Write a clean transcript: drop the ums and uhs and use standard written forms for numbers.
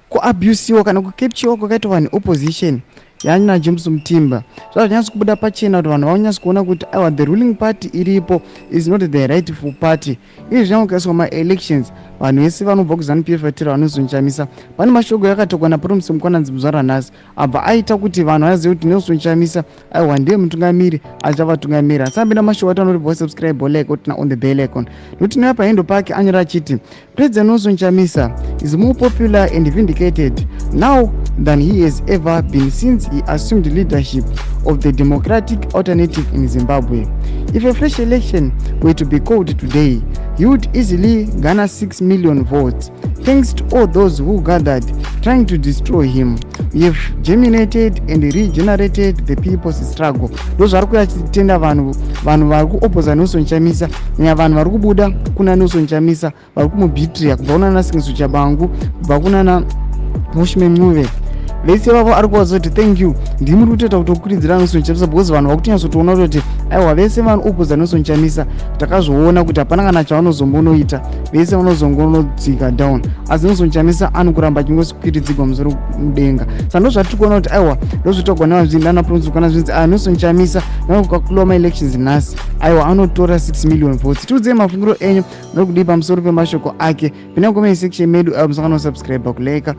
Kuabusiwa kana kucapturewa kwakaitwa vanhu opposition yana James Mutimba zvazvanyatso kubuda pachena kuti vanhu vanyatso kuona kuti aiwa, the ruling party iripo is not the rightful party. Izvi zvinyange kukaiswa maelections, vanhu vese vanobva kuZANU PF vatira vaNelson Chamisa. Pane mashoko yakatokwa naPromise Mukwananzi muzuva ranhasi, abva aita kuti vanhu vazive kuti Nelson Chamisa aiwa ndiye mutungamiri achavatungamira. Asi apinda mashoko atanoti subscribe, like, oturn on the bell icon, nokuti noya pahandle pake anyora achiti, "President Nelson Chamisa is more popular and vindicated now than he has ever been since he assumed leadership of the democratic alternative in Zimbabwe. If a fresh election were to be called today, he would easily garner 6 million votes. Thanks to all those who gathered trying to destroy him. We have germinated and regenerated the people's struggle." Ndo zvari kuya achitenda vanhu, vanhu vari kuoposa Nelson Chamisa, nyaya vanhu vari kubuda kuna Nelson Chamisa, vari kumubetraya, kubva kunana Sengezo Tshabangu, kubva kunana Welshman Ncube, vese vavo ari kuvaudza kuti thank you, ndimi muri kutoita kutokurudzira Nelson Chamisa, because vanhu vakutonyatsotoona kutoti aiwa, vese vanoopposa Nelson Chamisa takazvoona kuti hapana kana chavanozombonoita, vese vanozongonodzika down, asi Nelson Chamisa anokuramba achingokwiridzigwa musoro mudenga. Saka ndo zvatiri kuona kuti aiwa, ndozvitogwa nevazvinhu kana zvinzi aya Nelson Chamisa nakukakuliwa maelections nhasi, aiwa, anotora 6 million votes. Tiudzei mafungiro enyu nokudii pamusoro pemashoko ake. Pinda comment section medu, musangano subscribe, kulike.